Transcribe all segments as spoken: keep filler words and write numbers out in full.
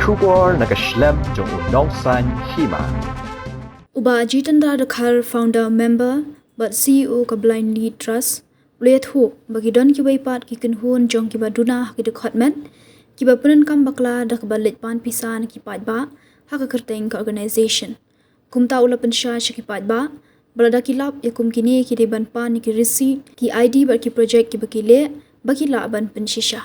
Khubor na ka shlem jong u Nongsaiñ Hima. U Bah Jitendra Dkhar, founder member bad C E O ka Blind Lead Trust, u la ïathuh ba ki don kiwei pat ki kynhun jong kiba duna ha ki dkhot met kiba pyndonkam bakla da kaba leit pan pisa na ki paidbah ha ka kyrteng ka organisation. Kumta u la pynshai sha ki paidbah ba lada ki lap ïa kum kine ki dei ban pan ïa ki receipt, ki I D bad ki project kiba ki leh ba ki lah ban pynshisha.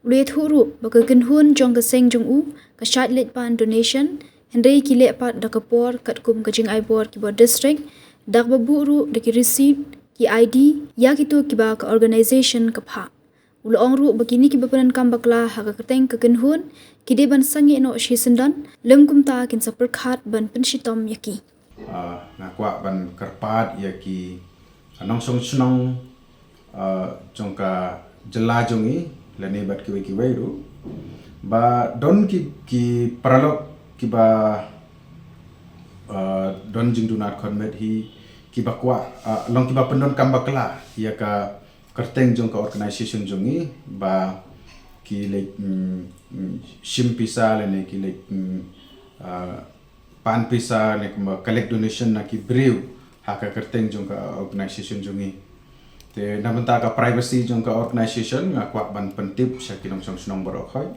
U la ïathuh ruh ba ka kynhun jong ka seng jong u ka shait leit pan donation, hynrei ki leh pat da ka por katkum ka jingai bor ki bor district, da kaba buh ruh da ki receipt, ki I D ïa kito kiba ka organisation ka phah. U la ong ruh ba kine kiba pyndonkam bakla ha ka kyrteng ka kynhun ki dei ban sangeh noh shisyndon, lym kumta kin sa pyrkhat ban pynshitom ïa ki. Ah, nga kwah ban kyrpad ïa ki nongshong shnong, ah, jong ka jylla jong ngi lane bad kiwei kiwei ruh ba don ki, ki paralok kiba, ah, don jingduna dkhot met hi kiba kwah, ah, long kiba pyndonkam bakla ïa ka kyrteng jong ka organisation jong ngi ba ki leit, mm, mm, shim pisa lane ki leit, mm, ah, pan pisa ne kumba collect donation na ki briew ha ka kyrteng jong ka organisation jong ngi. Te na bynta ka privacy jong ka organisation nga kwah ban pyntip sha ki nongshong shnong baroh khoit.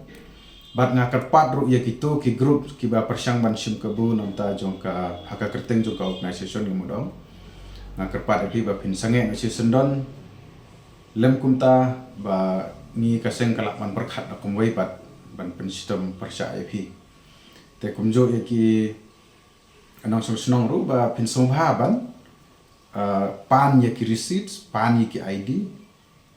Bad nga kyrpad ruh ïa kito ki group kiba pyrshang ban shim kabu na bynta jong ka ha ka kyrteng jong ka organisation, nga mut ong, nga kyrpad ïa phi ba phin sangeh noh shisyndon, lym kumta ba ngi ka seng ka lah ban pyrkhat da kumwei pat ban pynshitom pyrshah ïa phi. Te kumjuh ïa ki nongshong shnong ruh ba phin sngewbha ban, ah, pan ïa ki receipts, pan ïa ki I D,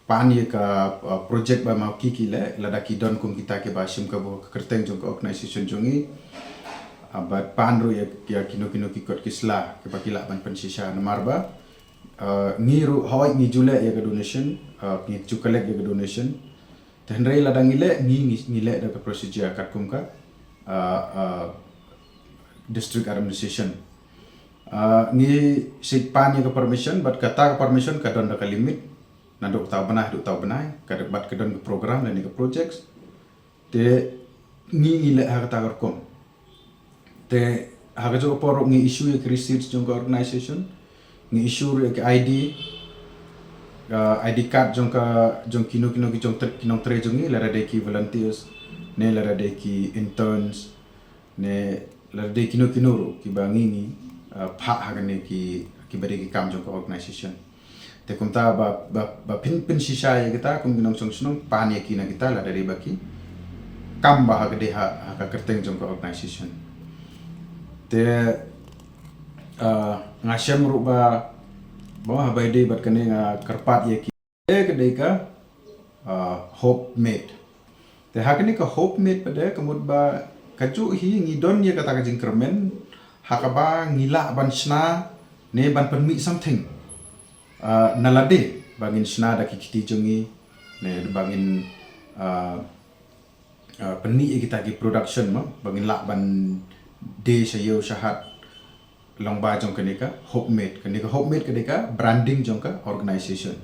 pan ïa ka, ah, project ba ma ki ki leh, lada ki don kum kita kiba shim kabu ha ka kyrteng jong ka organisation jong ngi. Ah, bad pan ruh ïa, ïa kino kino ki kot ki sla kiba ki lah ban pynshisha, namar ba, ah, ngi ruh hooid ngi ju leh ïa ka donation, ah, ngi ju collect ïa ka donation. Te hynrei lada ngi leh, ngi, ngi, ngi leh da ka procedure katkum ka, ah, ah, district administration. Ah, ngi shait pan ïa ka permission, bad kata ka permission ka don da ka limit. Naduh uta u bnai haduh uta u bnai, ka don, bad ka don ka program lane ka projects. Te ngi, ngi leh ha kata ka rukom. Te ha kajuh ka por ruh ngi issue ïa ki receipts jong ka organisation, ngi issue ruh ïa ki I D, ah, I D card jong ka, jong kino kino ki jong tre-, ki nongtrei jong ngi, lada dei ki volunteers ne lada dei ki interns ne lada dei kino kino ruh kiba ngi, ngi, ah, phah ha kane ki, kiba dei ki kam jong ka organisation. Te kumta ba, ba, ba phin pynshisha ïa kita kum ki nongshong shnong, pan ïa ki na kita lada dei ba ki kam ba ha ka dei ha, ha ka kyrteng jong ka organisation. Te, ah, nga shem ruh ba, ba haba ïadei bad kane nga kyrpad ïa ki. Te ka dei ka, ah, Hope Made. Te ha kane ka Hope Made pat de ka mut ba kajuh hi ngi don ïa kata ka jingkyrmen ha kaba ngi lah ban shna ne ban pynmih something. Ah, na lade ba ngin shna da ki kti jong ngi ne ba ngin, ah, ah, pynmih ïa kita ki production mo, ba ngin lah ban die sha ïew sha hat lyngba jong kane ka Hope Made. Kane ka Hope Made ka dei ka branding jong ka organisation.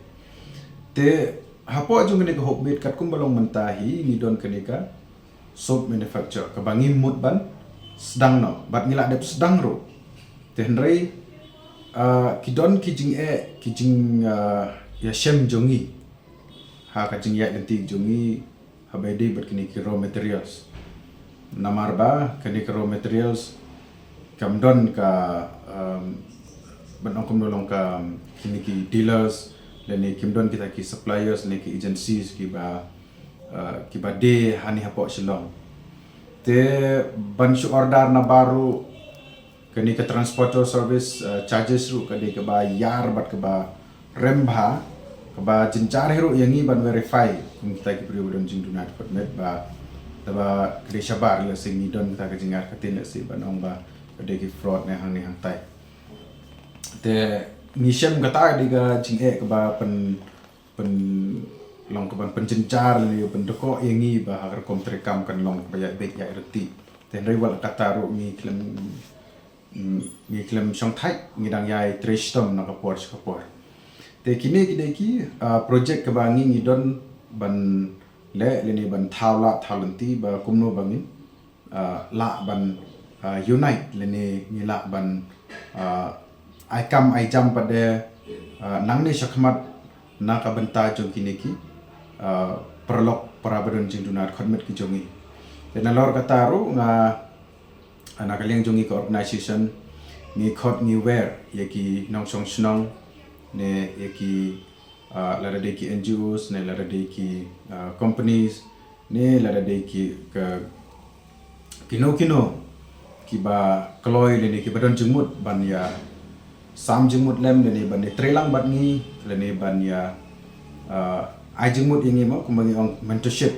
Te hapoh jong kane ka Hope Made katkum ba long mynta hi ngi don kane ka soap manufacture kaba ngi mut ban sdang noh bad ngi lah dep sdang ruh. Te hynrei, ah, ki don ki jingeh, ki jing, ah, ïashem jong ngi ha ka jingïaid lynti jong ngi haba ïadei bad kine ki raw materials. Namar ba kine ki raw materials kam don ka, um, ban ong kumno long ka, um, kine ki dealers lane kim don kita ki suppliers lane ki agencies kiba, uh, kiba die hangne hapoh Shillong. Te ban shu order na baroh, kane ka transporter service, uh, charges ruh ka dei kaba ïar bad kaba rem bha, kaba jynjar hi ruh ïa ngi ban verify kum kita ki briew ba don jingduna dkhot met ba, ba ka dei shabar, lehse ngi don kita ka jingïar ka ktien, lehse ban ong ba ka dei ki fraud ne hangne hangtai. Te ngi shem kata ka dei ka jingeh kaba pyn, pyn, long kaban pynjynjar lane pyndkoh ïa ngi ba ha ka rukom treikam kan long kaba ïaid beit ïaid reti. Te hynrei wat la katta ruh ngi khlem, mm, ngi khlem shongthait, ngi dang ïai trei shitom na ka por sha ka por. Te kine ki dei ki, ah, project kaba ngi, ngi don ban leh lane ban thaw lad thaw lynti ba kumno ba ngin, uh, lah ban uh, unite lane ngi lah ban uh, ai kam ai jam pat de uh, nangne shakhmat na ka bynta jong kine ki uh, paralok para ba don jingduna khot met ki jong ngi. Te nalor kata ruh nga, uh, na ka liang jong ngi ka organisation ngi khot ngi wer ïa ki nongshong shnong ne ïa ki uh, lada dei ki N G Os ne lada dei ki uh, companies ne lada dei ki ka kino kino kiba kloi lane kiba don jingmut ban ïa sam jingmut lem lane ban ïa trei lang bad ngi lane ban ïa uh, ai jingmut ïa ngi mo kumba ngi ong mentorship.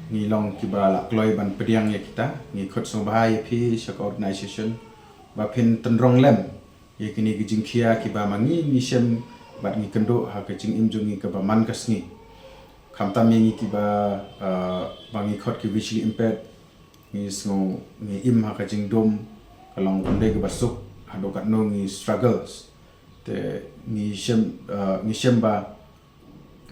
Ngi long kiba la kloi ban pdiang ïa kita, ngi khot sngewbha ïa phi sha ka organisation ba phin tynrong lem ïa kine ki jingkhia kiba ma ngi ngi shem bad ngi kynduh ha ka jingim jong ngi kaba man ka sngi. Khamtam ïa ngi kiba uh, ba ngi khot ki visually impaired, ngi sngew ngi im ha ka jingdum ka long kam dei kaba suk, haduh katno ngi struggles. Te ngi shem uh, ngi shem ba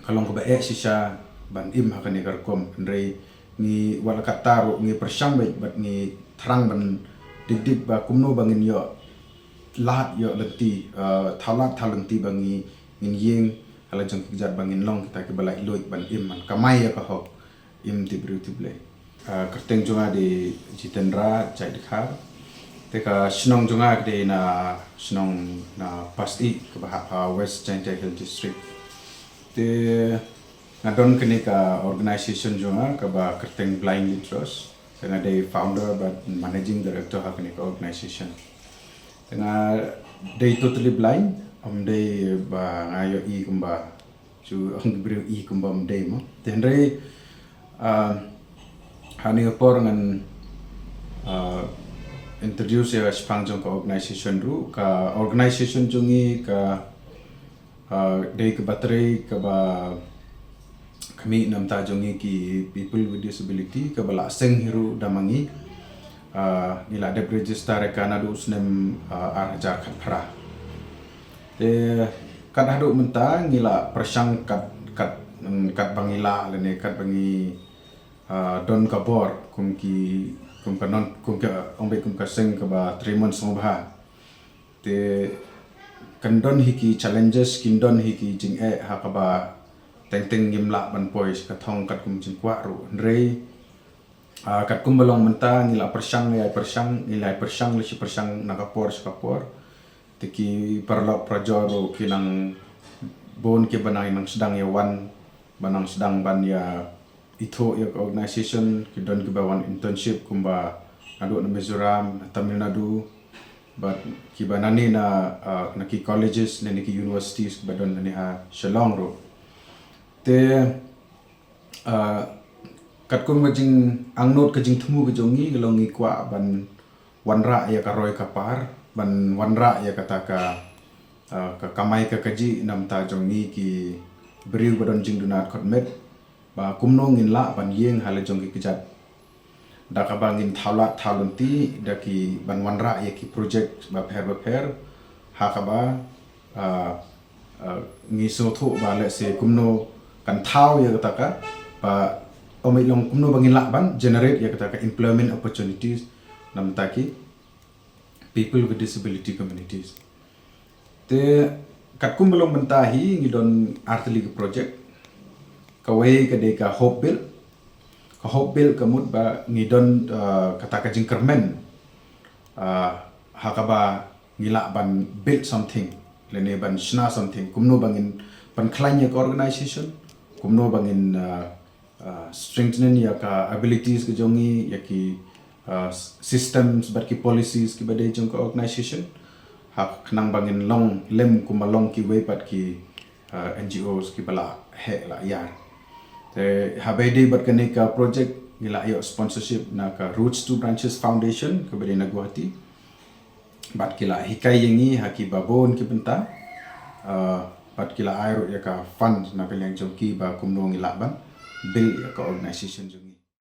ka long kaba eh shisha ban im ha kane ka rukom, hynrei ngi wat la katta ruh ngi pyrshang bad ngi thrang ban dik dik ba kumno ba ngin ïoh lad ïoh lynti, uh, thaw lad thaw lynti ba ngi ngin ïeng ha la jong ki kjat ba ngin long kita kiba laitluid ban im ban kamai ïa ka hok im ti briew ti Blei. Uh, kyrteng jong nga dei Jitendra Jaitkar. Te ka shnong jong nga ka dei na shnong na Pasih kaba hap ha West Jaintia Hills District. Te nga don kane ka organisation jong nga kaba kyrteng Blind Lead Trust. Te nga dei founder bad managing director ha kane ka organisation. Te nga dei totally blind, ym dei ba nga ïohi kumba ju ong briew i kumba ym dei mo. Te hynrei uh, ha kane ka por ngan uh, introduce ïa shaphang jong ka organisation ruh. Ka organisation jong ngi ka uh, dei kaba trei kaba khmih na bynta jong ngi ki people with disability kaba la seng hi ruh da ma ngi. Uh, ngi la dep register ïa ka naduh u snem uh, ar hajar khatphra. Te kat haduh mynta ngi la pyrshang kat kat mm, kat ba ngi lah lane kat ba ngi uh, don ka bor kum ki kum ka non kum ka ong beit kum ka seng kaba trei mon sngewbha. Te kan don hi ki challenges, kin don hi ki jingeh ha kaba teng teng ngim lah ban poi sha ka thong katkum jingkwah ruh. Hynrei uh, katkum ba long mynta ngi la pyrshang ïa pyrshang ngi la pyrshang la shi pyrshang na ka por sha ka por. Te ki paralok parajor ruh ki nang bun kiba nang nang sdang ïa wan ba nang sdang ban ïa ithuh ïa ka organisation, ki don kiba wan internship kumba naduh na Mizoram, na Tamil Nadu bad kiba nangne na uh, na ki colleges ne na ki universities kiba don nangne ha Shillong ruh. Te uh, katkum ka jingangnud ka jingthmu ka jong ngi ka long ngi kwah ban wanrah ïa ka roi ka par ban wanrah ïa kata ka uh, ka kamai ka kajih na bynta jong ngi ki briew ba don jingduna khot met ba kumno ngin lah ban ïeng ha la jong ki kjat da kaba ngin thaw lad thaw lynti da ki ban wanrah ïa ki project bapher bapher ha kaba uh, uh, ngi sngewthuh ba lehse kumno kan thaw ïa kata ka ba ym long kumno ba ngin lah ban generate ïa kata ka employment opportunities na bynta ki people with disability communities. Te katkum ba long mynta hi ngi don artylli ki project. Kawei ka dei ka Hope Build. Ka Hope Build ka mut ba ngi don uh, kata ka jingkyrmen uh, ha kaba ngi lah ban build something lane ban shna something, kumno ba ngin pynkhlaiñ ïa ka organisation, kumno ba ngin uh, uh, strengthening ïa ka abilities ka jong ngi, ïa ki uh, systems bad ki policies kiba dei jong ka organisation ha khnang ba ngin long lem kumba long kiwei pat ki uh, N G Os kiba la heh la ïar. Te haba ïadei bad kane ka project ngi la ïoh sponsorship na ka Roots to Branches Foundation kaba dei na Guwahati. Bad ki la hikai ïa ngi ha kiba bun ki bynta uh, bad ki la ai ruh ïa ka fund na ka liang jong ki ba kumno ngi lah ban build ïa ka organisation jong